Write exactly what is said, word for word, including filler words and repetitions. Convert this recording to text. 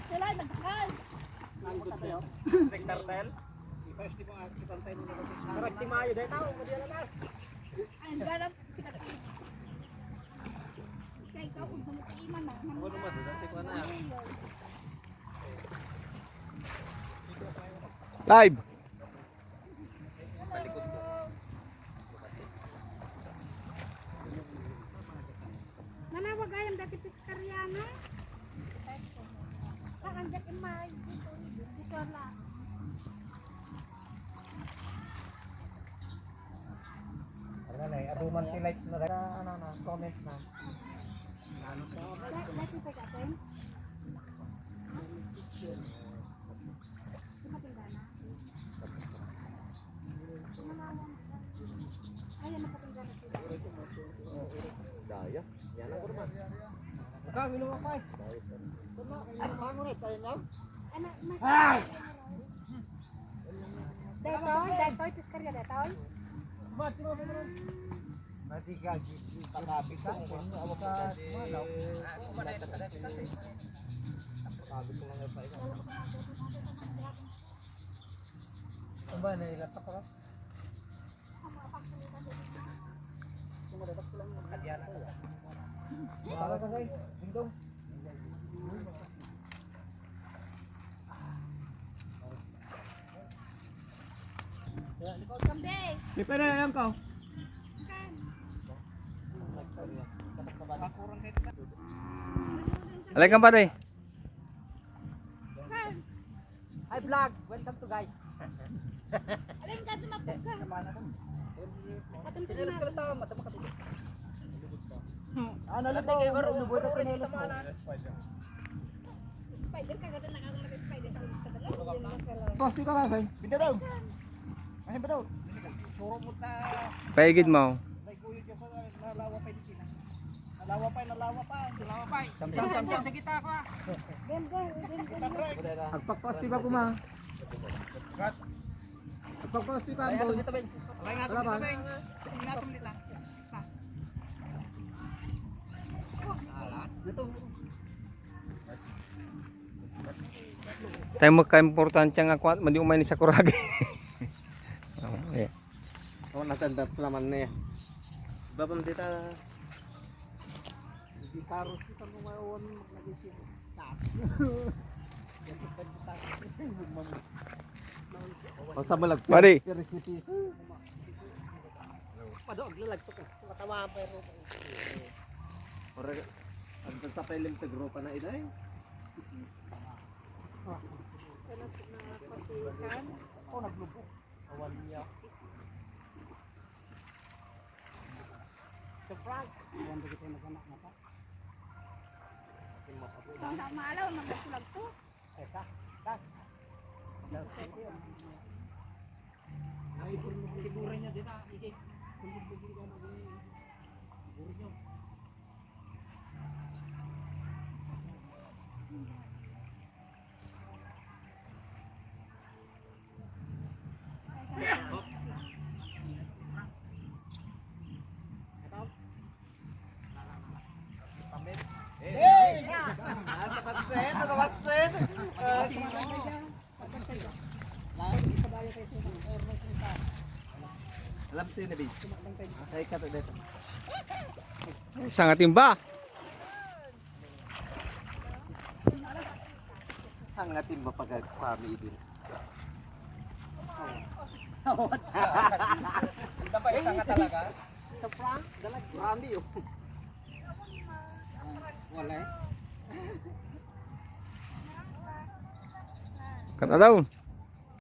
Sila nagkakal. Inspector Tel. Correct, si Mayo, dahil tao, madiyan na lang. Ay, ang garap, si Katoy. Kay ikaw, kung gusto ka iman na, ano naman, dati pa na. Live. Nalawag ay ang dati piskarya, no? Ah, ang dati may dito, dito na. Ano na eh, aduman ti likes na, ano na, comment na. Ano to? Dati pa ka, Ken? Dumating ka na? Ayan, nakatingga na sila. Daya. Yan ang kurma. Ikaw, inom ako eh. Ano, ano, ano, ano, ano, ano, Detoy, detoy, piskarya detoy. Mati ka, patabi ka, ano, awag ka, ano, ano, ano, ano, ano, ano, ano, ano, ano, ano, ano, Kambe! Di pa na yan ko. Alay kang pare. Hi vlog, welcome to guys. Alin ka, dumapog ka. Katong Sinilas ko lang tama, tama ka. Ah, nalang kayo, baro, baro, baro, baro, baro. Spider ka, ganda na ako mag-spider. Boss, ikaw nga, Feng. Pinda daw. Ano ba daw? Suro mo ta. Paigid mo. May kuyo dyan pa, nalawa pa yung Nalawa pa, nalawa pa, nalawa pa. Samsam, samsam, sa kita ko, ah. Game, game, game, game, game. Agpakpas, di ba, kuma? Agpakpas, di ba, Amboy? Alay nga, Wala ba? Tumit, Tumit. Tumit, Tumit, Tumit. Ito. Tayo magkaimportante nga kuwan, madi umay ni Sakuragi. Oh, yeah. Oh, natandap naman niya. Babam dita. Hindi karos kita mo ngayon maglagay siya. Basta malag- Madi. Recipe. Pado, aglalagto ko. Matawa pa yung Ora, ang tatapay lim tagro pa na iday. Kana sa mga patikan. Oh, naglubog. Awan niya. Surprise! Awan ba kita nagkana na pa? Ang maalaw, nagsulag to. Teka, tas. Ay, siguro niya dito, ah, sige. Siguro niya. Hey! Nakapasen, nakapasen. Alam sa'yo na, babe. Ay, kato dito. Isang atimba. Ang ating mapagagpami din. Ito pa isa nga talaga. Sa prank, dalag, grabe yun. Wala eh. Kata daw.